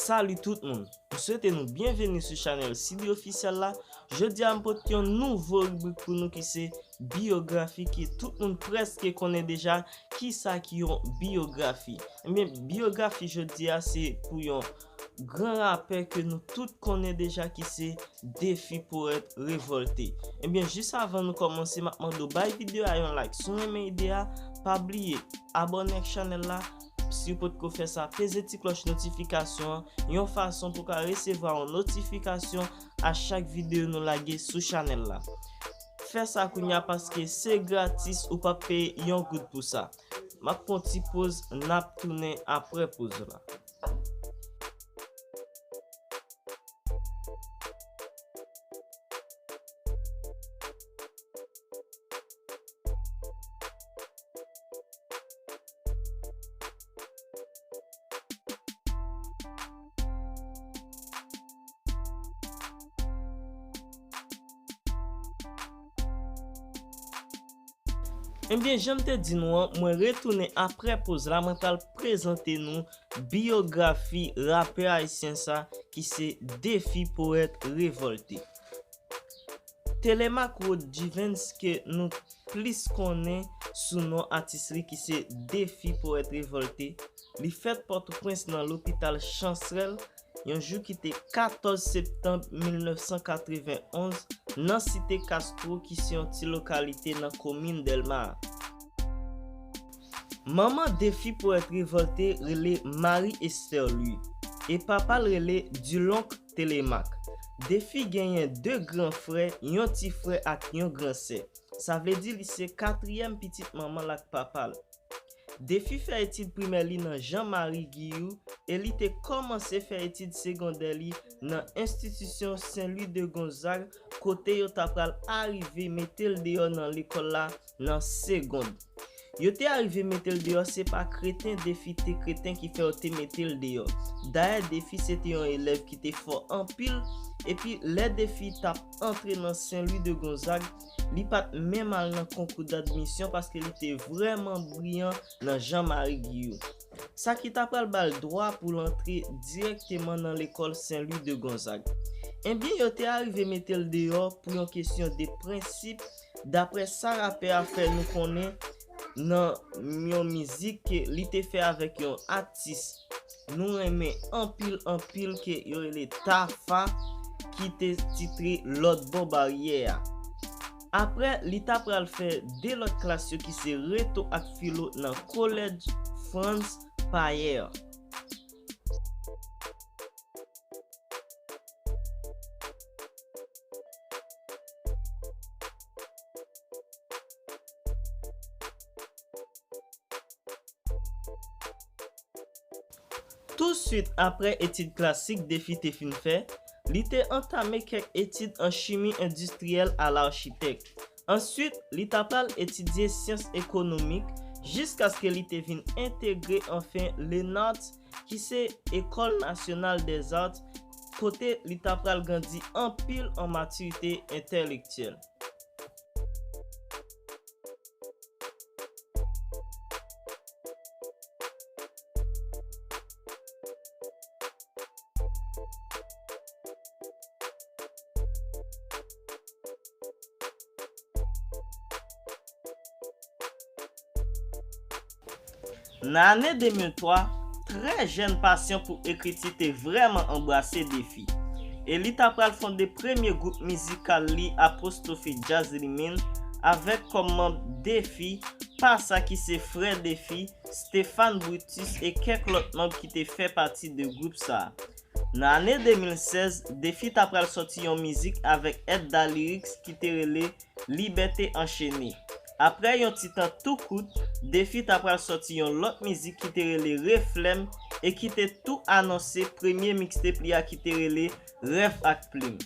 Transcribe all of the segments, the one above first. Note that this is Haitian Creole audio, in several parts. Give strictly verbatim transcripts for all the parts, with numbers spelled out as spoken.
Salut tout moun! M swete nou byenveni sou chanèl Siddhi Officiel la. Jodi a m pote yon nouvo ribrik pou nou ki se biyografi ki tout moun prèske konnen deja kisa ki yon biyografi. Ebyen, biyografi jodi a se pou yon gran rapè ke nou tout konnen deja ki se Défi Poète Révolté. Ebyen, jis avan nou kòmanse, m ap mande w bay videyo a yon like. Si w renmen ide a, pa bliye abòne ak chanèl la. Si w potko fè sa, peze ti klòch notifikasyon an yon fason pou w ka resevwa yon notifikasyon a chak videyo nou lage sou chanèl la. Fè sa kounye a paske se gratis, ou p ap peye yon goud pou sa. M ap pran ti poz, n ap tounen apre poz la. Ebyen, jan m te di nou an, mwen retounen apre poz la, mwen pral prezante nou biyografi rapè ayisyen sa ki se Défi Poète Révolté. Telemaque Rod Givens, ke nou plis konnen sou non atis li ki se Défi Poète Révolté, li fèt Pòtoprens nan lopital Chansrèl, yon jou ki te katòz septanm mil nèf san katrevenn onz, nan Site Castro, ki se yon ti lokalite nan komin Dèlma a. Manman Défi Poète Révolté rele Marie Esther Louis, e papa l rele Dulonc Telemaque. Défi genyen de gran frè, yon ti frè ak yon gran sè. Sa vle di li se katriyèm pitit manman l ak papa l. Défi fè etid primè li nan Jean Marie Guilloux e li te kòmanse fè etid segondè li nan enstitisyon Saint Louis de Gonzague, kote yo ta pral arive mete l deyò nan lekòl la nan segond. Yo te arive mete l deyò, se pa kreten Défi te kreten ki fè yo te mete l deyò. Dayè, Défi se te yon elèv ki te fò anpil, epi lè Défi t ap antre nan Saint Louis de Gonzague, li pa t menm al nan konkou d'admisyon paske li te vrèman briyan nan Jean Marie Guilloux. Sa ki ta pral ba l dwa pou l antre dirèkteman nan lekòl Saint Louis de Gonzague. Ebyen, yo te arive mete l deyò pou yon kesyon de prensip, daprè sa rapè a fè nou konnen nan yon mizik ke li te fè avèk yon atis nou renmen anpil, anpil, ke yo rele Tafa, ki te titre Lòt Bò Baryè a. Apre, li ta pral fè de lòt klas yo ki se reto ak filo nan Collège Franz Payer. Touswit apre etid klasik Défi te fin fè, li te antame kèk etid an chimi endistriyèl a lachitèk. Answit, li ta pral etidye syans ekonomik jiskaske li te vin entegre anfen Lenart, ki se École Nationale des Arts, kote li ta pral grandi anpil an matirite entèlektyèl. Nan ane de mil twa, trè jèn pasyon pou ekriti te vrèman anbrase Défi, e li ta pral fonde premye gwoup mizikal li, Apostrophe Jazz Limin, avèk kòm manm Défi, Pasa ki se frè Défi, Stéphane Brutus e kèk lòt manm ki te fè pati de gwoup sa a. Nan ane de mil sèz, Défi ta pral sòti yon mizik avèk Edda Lyrics ki te rele Liberté Enchaînée. Apre yon ti tan tou kout, Défi ta pral sòti yon lòt mizik ki te rele Reflè m e ki te tou anonse premye mixtape li a ki te rele Rèv ak Plim.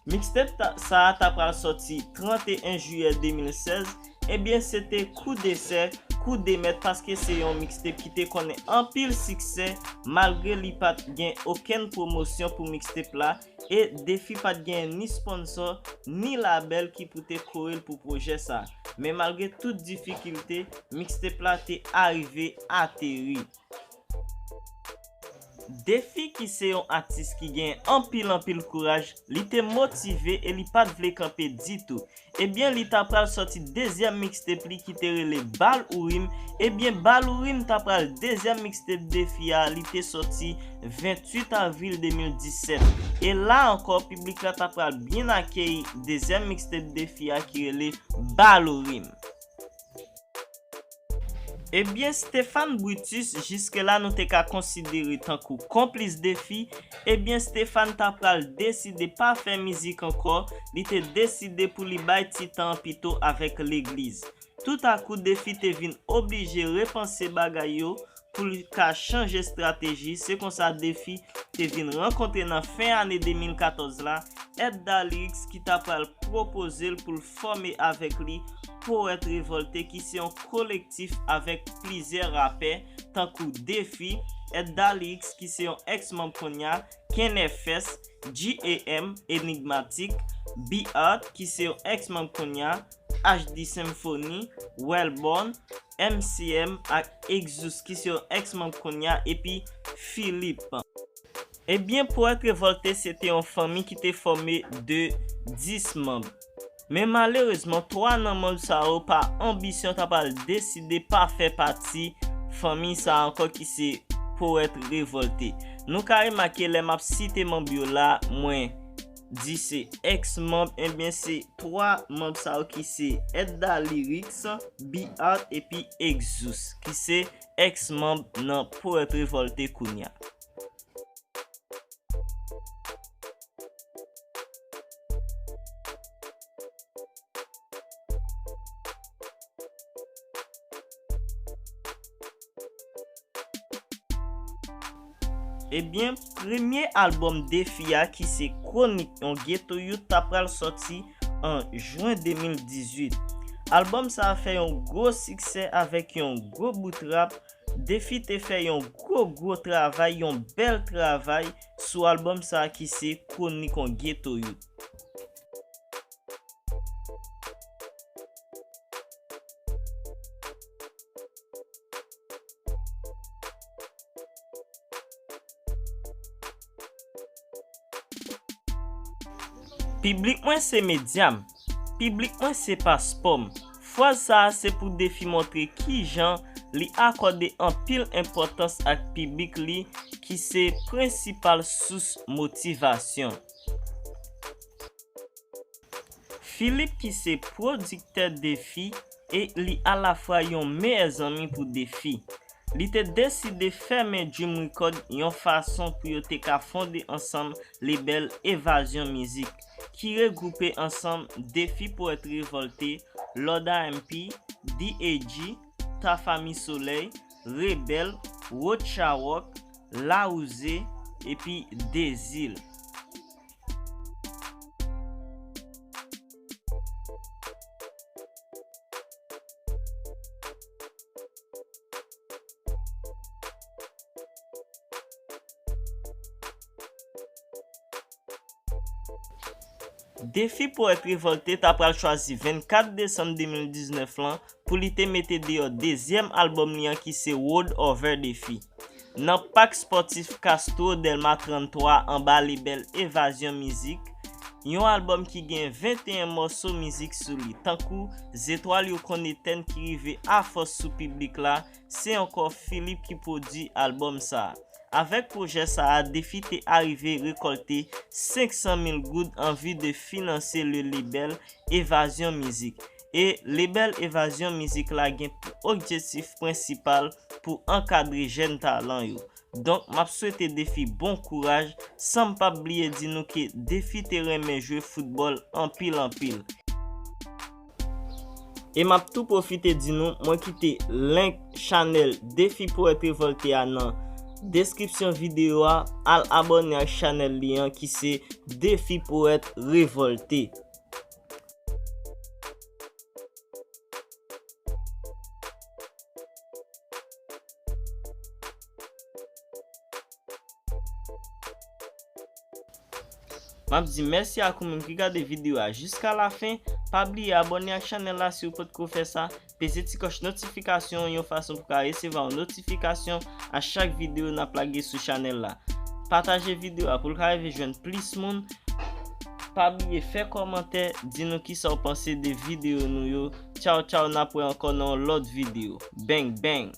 Mixtape ta, sa a ta pral sòti trannteyen jiyè de mil sèz. Ebyen, se te kou desè, kou demèt, paske se yon mixtape ki te konnen anpil siksè, malgre li pa t gen okenn pwomosyon pou mixtape la, e Défi pa t gen ni sponsò, ni labèl ki pou te kore l pou pwojè sa. Men malgre tout difikilte, mixtape la te arive ateri. Defi ki se yon atis ki gen anpil anpil kouraj, li te motive e li pa t vle kanpe ditou. Ebyen, li ta pral sòti dezyèm mixtape li ki te rele Bal Ourim. Ebyen, Bal Ourim ta pral dezyèm mixtape Defi a, li te sòti venntuit avril de mil disèt. E la ankò, piblik la ta pral byen akeyi dezyèm mixtape Defi a ki rele Bal Ourim. Ebyen, Stéphane Brutus, jiske la nou te ka konsidere tankou konplis Defi, ebyen, Stéphane ta pral deside pa fè mizik ankò, li te deside pou li bay ti tan an pito avèk legliz. Toutakou, Defi te vin oblije repanse bagay yo pou l ka chanje estrateji. Se konsa, Defi te vin rankontre nan fen ane de mil katòz la Edda Lyrics ki ta pral pwopoze l pou l fòme avèk li Powèt Revòlte, ki se yon kolektif avèk plizyè rapè tankou Defi, Edda Lyrics ki se yon ex manm kounye a, Ken F S, G A M, Enigmatik, B Art ki se yon ex manm kounye a, H D Symphony, Wellborn, M C M ak Exus ki se yon ex manm kounye a, epi Philippe. Ebyen, Powèt Revòlte se te yon fanmi ki te fòme de dis manm. Men malerezman, twa nan manm sa yo pa anbisyon ta pral deside pa fè pati fanmi sa ankò ki se Powèt Revòlte. Nou ka remake lè m ap site manm yo la, mwen di se ex manm, ebyen se twa manm sa yo ki se Edda Lyrics, B Art epi Exus ki se ex manm nan Powèt Revòlte kounye a. Ebyen, premye albòm Defi a, ki se Kwonik yon Ghetto Youth, ta pral sòti an jen de mil dizuit. Albòm sa a fè yon gwo siksè avèk yon gwo bout rap. Defi te fè yon gwo, gwo travay, yon bèl travay sou albòm sa a ki se Kwonik yon Ghetto Youth. Piblik mwen se medya m. Piblik mwen se paspò m. Fraz sa a se pou Defi montre kijan li akòde anpil enpòtans ak piblik li ki se prensipal sous motivasyon. Philippe ki se pwodiktè Defi e li alafwa yon meyè zanmi pou Defi. Li te deside fèmen Dream Record yon fason pou yo te ka fonde ansanm lebèl Evazyon Mizik, ki regwoupe ansanm Defi Powèt Revòlte, Lòda M P, D A G, Tafa Mi Solèy, Rebèl, Rocha Rock, Lawouze, epi Dezil. Defi Powèt Revòlte ta pral chwazi vennkat desanm de mil diznèf lan pou li te mete deyò dezyèm albòm li an ki se Road Over Defi. Nan pak spòtif Castro Delma tranntwa anba lebèl Evazyon Mizik, yon albòm ki gen venteyen mòso mizik sou li, tankou Zetwal yo konn etèn ki rive afòs sou piblik la, se ankò Philippe ki pwodui albòm sa a. Avèk pwojè sa a, Defi te arive rekòlte senk san mil goud an vi de finanse le lebèl Evazyon Mizik. E lebèl Evazyon Mizik la gen pou objektif prensipal pou ankadre jèn talan yo. Donk, m ap swete Defi bon kouraj, san m p ap bliye di nou ke Defi te renmen jwe foutbòl anpil anpil. E m ap tou pwofite di nou, mwen kite link chanèl Defi Powèt Revòlte a nan deskripsyon videyo a, al abòne ak chanèl li an ki se Defi Powèt Revòlte. M ap di mèsi ak ou menm ki gade videyo a jiska lafen. Pa bliye abòne ak chanèl la si w potko fè sa. Peze ti kòch notifikasyon yon fason pou ka resevwa yon notifikasyon a chak videyo n ap lage sou chanèl la. Pataje videyo a pou l ka rive jwenn plis moun. Pa bliye fè kòmantè, di nou kisa w panse de videyo nou yo. Tchaw tchaw, n ap wè ankò nan yon lòt videyo. Bang bang!